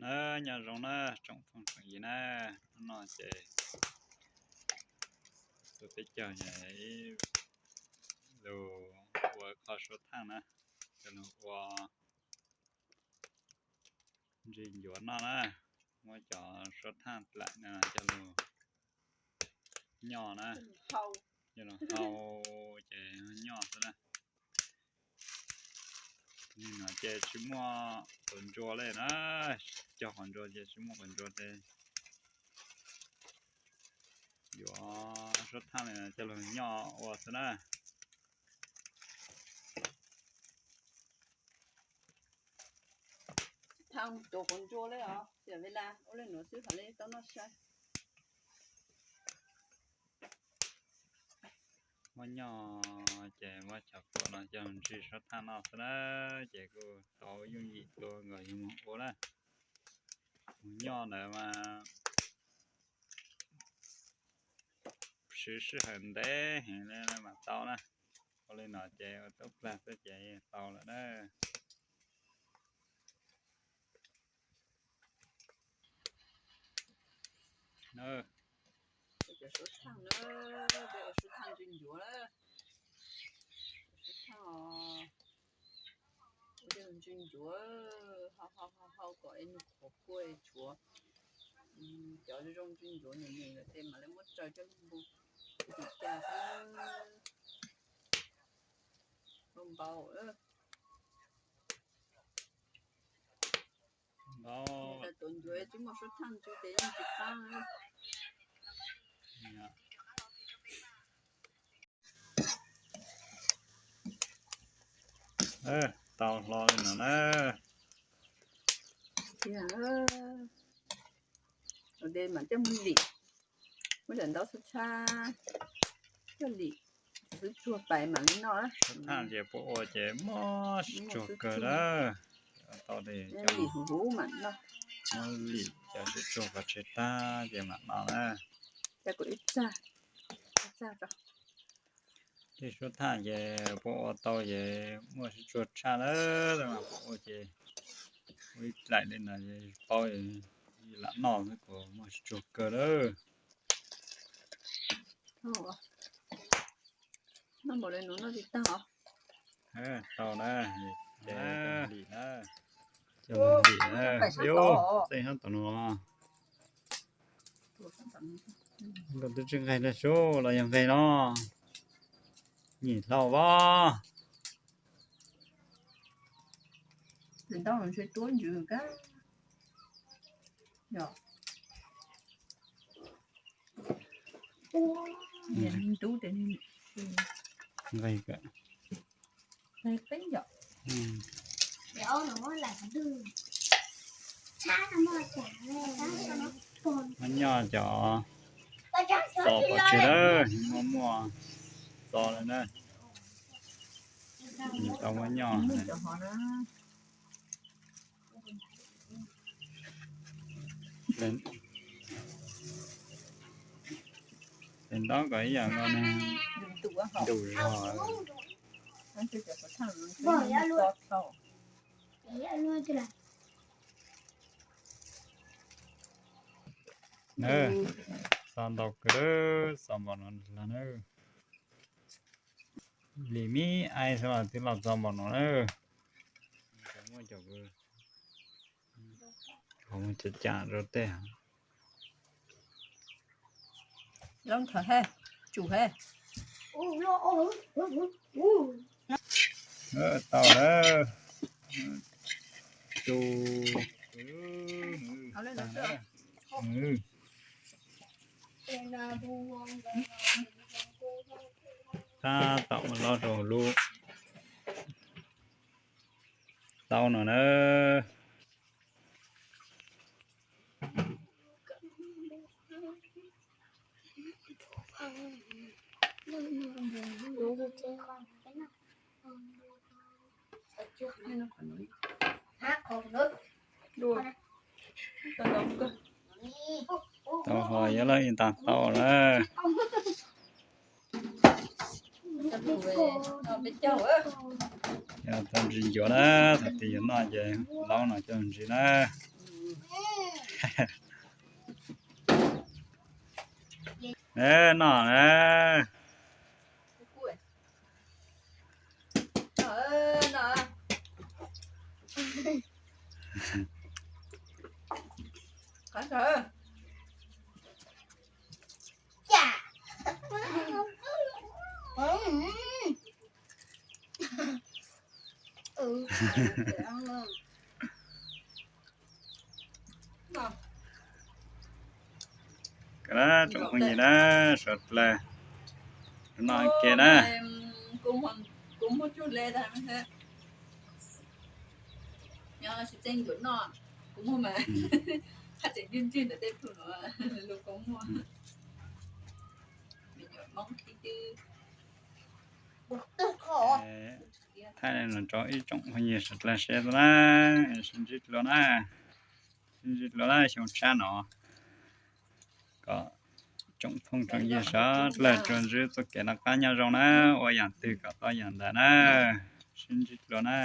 Nyob zoo na tsoom phooj tsoom ywg na, hnub no ces tuaj peb caug ib lus ua kho suab thaj na, coj lug ua ntsis ncuav noj na, muab cov suab thaj dlaim no coj lug nyoj na, coj lug hau ces nyoj xwb na. Nim no ces tsis muaj qhov ntsua li na, cog qhov ntsua ces tsis muaj qhov ntsua ces yuav suab thaj li coj lug nyoj ua xwb na. Thaj tuav qhov ntsua li os, tiam vim li ua li no xwb hov li tau noj sai. Muab nyoj ces muab cov kuam no coj ntsis suab thaj noj xwb na, ces kuj tau yooj yim dua nkaus yus moog ua na. Mus nyoj ntawd mas siv sij hawm ntev heev li mam tau na. Ua li no ces ua tau plag xwb ces tau lawm na. Cov suab thaj na, peb ua suab thaj ntsis ncuav na. Suab thaj ua ntsis ncuav, hau hau hau hau kom es nws qhuav kua es tshuav cov zoo zoo ntsis ncuav nws nws lawm ces mam li muab tsaws coj lug npu, npu cas xwb. Npau npau. Tuav ncuav tsis muaj suab thaj ntsw ces yeej tsis qab. Tau hlo li no na. Ua de mas coj mus lim, muab cov ntaub tshab tshab coj lim, xwb tsuag pais mam li noj. Suab thaj ces puab ua ces muaj sib tsuag kawg na. Tau li lim huv huv mam noj. Muab lim cov sib tsuag kom tseg tag ces mam noj na. Ces kuv ib txag, ib txag tso. Tej suab thaj ces puab ua tau ces muaj sib tsuag tshaj na, puab ua ces ua ib dlaim li no paub lam noj xwb kuj muaj sib tsuag kawg lawm. Noj npaum li no noj tsis tag os. Tau na, ces lim na. Coj mus lim na. Yus, txeej sab tom no. Nkawd twb tsis nqaij li sub los yog nqaij no. Nyim hlau vas. Ntaub ntshe tuab ntsws kab. Yog. Ntub tias nqaij kawg. Nqaij peb yom. Muab nyoj cov xov pov tseg lawm, muaj muaj xov lawm na. Tau muab nyoj. Tes ntaub kom ib yam nkaus ne, ntus zog. Na, xov ntau kawg, xov npaum no na. Lim me aib xwb los twb los txog npaum no na. Muaj cov, muaj cov cam rau tej. Loob thawm he, tsum he. Tau lawm. Tsum. Tab tom mus lob rau lub taub no na. Tau ho yuav lawm, ib tag tau lawm. Yog tau ntsis ncuav na, thaum twg yuav noj ces laub no coj ntsis na. Noj na. Tsoom phooj ywg na, suav dlawg, noj ke na. Thaij los rau ib tsoom phooj ywg suav dlawg saib na, sib ntsib dlua na, sib ntsib dlua na, xyoo tshab no kom tsoom phooj tsoom ywg suav dlawg tsuas ntsib txoj kev noj qab nyob zoo na, ua yam twg kom tau yam ntawd na, sib ntsib dlua na.